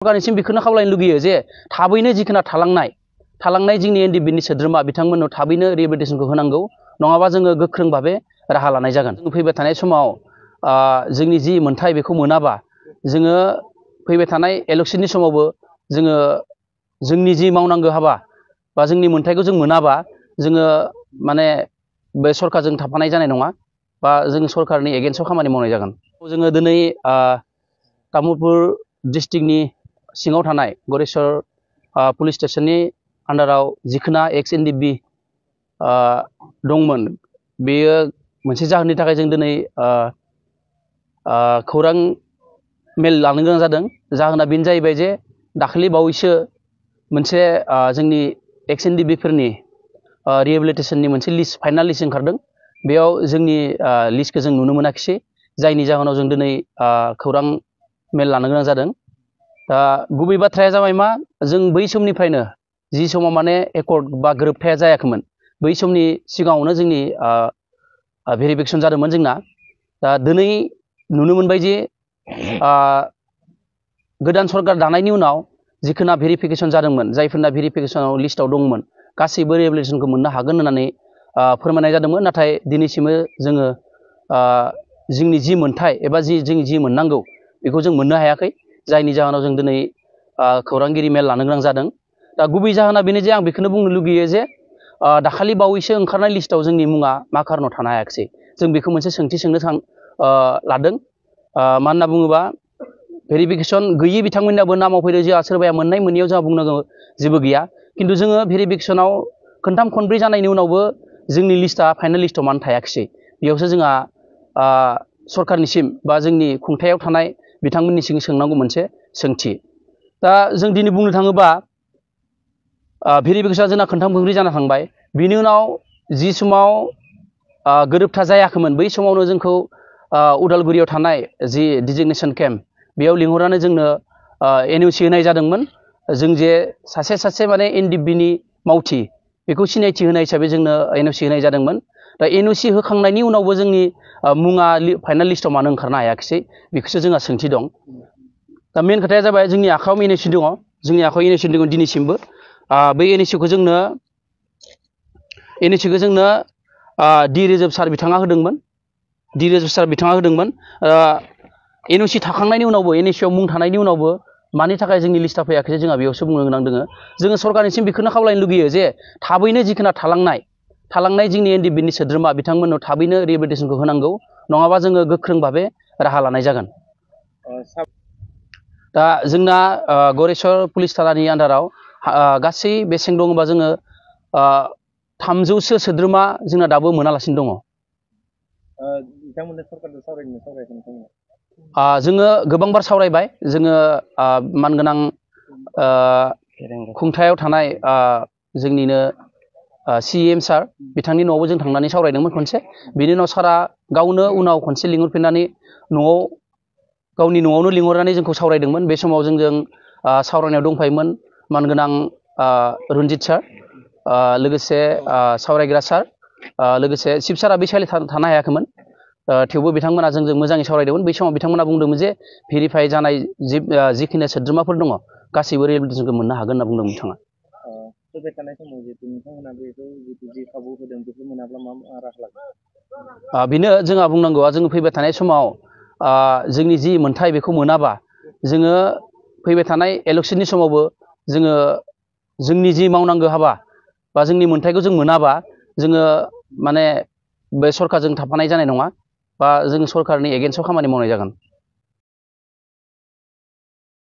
सरकारनिसिम बेखौनो खावलायनो लुगैयो जे थाबैनो जिखिना थालांनाय जोंनि एनडिएफबि सोद्रोमा बिथांमोननो थाबैनो रिहेबिलिटेसनखौ होनांगौ नङाबा जोङो गोख्रों भाबे राहा लानाय जागोन। फैबाय थानाय समाव जोंनि जि मोनथाय बेखौ मोनाबा जोङो फैबाय थानाय इलेक्शननि समावबो जोङो जोंनि जि मावनांगौ हाबा बा जोंनि मोनथायखौ जों मोनाबा जोङो माने बे सरकारजों थाफानाय जानाय नङा बा जों सरकारनि एगेन्स्टआव खामानि मावनाय जागोन। जोङो दिनै तामुलपुर डिस्ट्रिक्टनि सिङाव थानाय गरेस्वर पुलिस स्टेशननि आन्डाराव जिखिना एक्स एनडिएफबि दंमोन बेयो मोनसे जाहोननि थाखाय जों दिनै खौरां मेल लानो गोनां जादों। जाहोना बेनो जाहैबाय जे दाखालि बावैसो मोनसे जोंनि एक्स एनडिएफबिफोरनि रिहेबिलिटेसननि मोनसे लिस्ट फाइनाल लिस्ट ओंखारदों। बेयाव जोंनि लिस्टखौ जों नुनो मोनाखिसै जायनि जाहोनाव जों दिनै खौरां मेल लानो गोनां जादों। दा गुबै बाथ्राया जाबाय मा जों बै समनिफ्रायनो जि समाव माने एकर्ड बा गोरोबथाया जायाखैमोन बै समनि सिगाङावनो जोंनि भेरिफिकेसन जादोंमोन जोंना। दा दिनै नुनो मोनबाय जे गोदान सरकार दानायनि उनाव जिखिना भेरिफिकेसन जादोंमोन जायफोरना भेरिफिकेसनाव लिस्टआव दंमोन गासैबो रिहेबिलिटेसनखौ मोननो हागोन होननानै फोरमायनाय जादोंमोन। नाथाय दिनैसिमबो जोङो जोंनि जि मोनथाय एबा जों जि मोननांगौ बेखौ जों मोननो हायाखै जायनि जाहोनाव जों दिनै खौरांगिरि मेल लानो गोनां जादों। दा गुबै जाहोना बेनो जे आं बेखौनो बुंनो लुगैयो जे दाखालि बावैसो ओंखारनाय लिस्टआव जोंनि मुङा मा खारनाव थानो हायाखिसै जों बेखौ मोनसे सोंथि सोंनो लादों। मा होनना बुङोबा भेरिफिकेसन गैयि बिथांमोननियाबो नामाव फैदों जोंहा सोरबाया मोननाय मोनैयाव जोंहा बुंनांगौ जेबो गैया खिन्थु जोङो भेरिफिकेसनाव खनथाम खनब्रै जानायनि उनावबो जोंनि लिस्टआ फाइनेल लिस्टआव मानो थायाखिसै बेयावसो जोंहा सरकारनिसिम बा जोंनि खुंथायाव थानाय बिथांमोननिसिम सोंनांगौ मोनसे सोंथि। दा जों दिनै बुंनो थाङोबा भेरिफिकेसना जोंना खनथाम खनब्रै जाना थांबाय। बिनि उनाव जि समाव गोरोबथा जायाखैमोन बै समावनो जोंखौ उदालगुरियाव थानाय जि डिजिगनेसन केम्प बेयाव लिंहरनानै जोंनो एनअसि होनाय जादोंमोन। जों जे सासे माने एनडिएफबिनि मावथि बेखौ सिनायथि होनाय हिसाबै जोंनो एनअसि होनाय जादोंमोन। दा एनअसि होखांनायनि उनावबो जोंनि मुङा फाइनाल लिस्टआव मानो ओंखारनो हायाखिसै बेखौसो जोंहा सोंथि दं। दा मेन खोथाया जाबाय जोंनि आखायाव एनअसि दङ दिनैसिमबो बै एनअसिखौ जोंनो डि रिजार्भ सार बिथाङा होदोंमोन। एनअसि थाखांनायनि उनावबो एनअसिआव मुं थानायनि उनावबो मानि थाखाय जोंनि लिस्टआ फैयाखै जोंहा बेयावसो बुंनो गोनां दङ। जोङो सरकारनिसिम बेखौनो खावलायनो लुगैयो जे थाबैनो जिखिना थालांनाय जोंनि एनडिएफबिनि सोद्रोमा बिथांमोननो थाबैनो रिहेबिलिटेसनखौ होनांगौ नङाबा जोङो गोख्रों भाबे राहा लानाय जागोन। दा जोंना गरेस्वर पुलिस थानानि आन्डाराव गासै बेसेबां दङ होनबा जोङो 300सो सोद्रोमा जोंना दाबो मोनालासिनो दङ। जोङो गोबांबार सावरायबाय। जोङो मानगोनां खुंथायाव थानाय जोंनिनो CEM सार बिथांनि न'आवबो जों थांनानै सावरायदोंमोन खनसे। बिनि उनाव सारा गावनो उनाव खनसे लिंहरफिननानै गावनि न'आवनो लिंहरनानै जोंखौ सावरायदोंमोन। बे समाव जोंजों सावरायनायाव दंफायोमोन मानगोनां रन्जित सार लोगोसे सावरायग्रा सार लोगोसे शिब सारा बे साइड थानो हायाखैमोन। थेवबो बिथांमोना जोंजों मोजाङै सावरायदोंमोन। बै समाव बिथांमोना बुंदोंमोन जे भेरिफाइ जानाय जिखिनि सोद्रोमाफोर दङ गासैबो रिहेबिलिटेसनखौ मोननो हागोन होनना बुंदोंमोन बिथाङा। फैबाय थानाय समाव जितु नोंथांमोना बेखौ जि खाबु होदों बेखौ मोनाब्ला मा राहा लागोन? बेनो जोंहा बुंनांगौआ जोङो फैबाय थानाय समाव जोंनि जि मोनथाय बेखौ मोनाबा जोङो फैबाय थानाय इलेक्शननि समावबो जोङो जोंनि जि मावनांगौ हाबा बा जोंनि मोनथायखौ जों मोनाबा जोङो माने बे सरकारजों थाफानाय जानाय नङा बा जों सरकारनि एगेन्स्टआव खामानि मावनाय जागोन।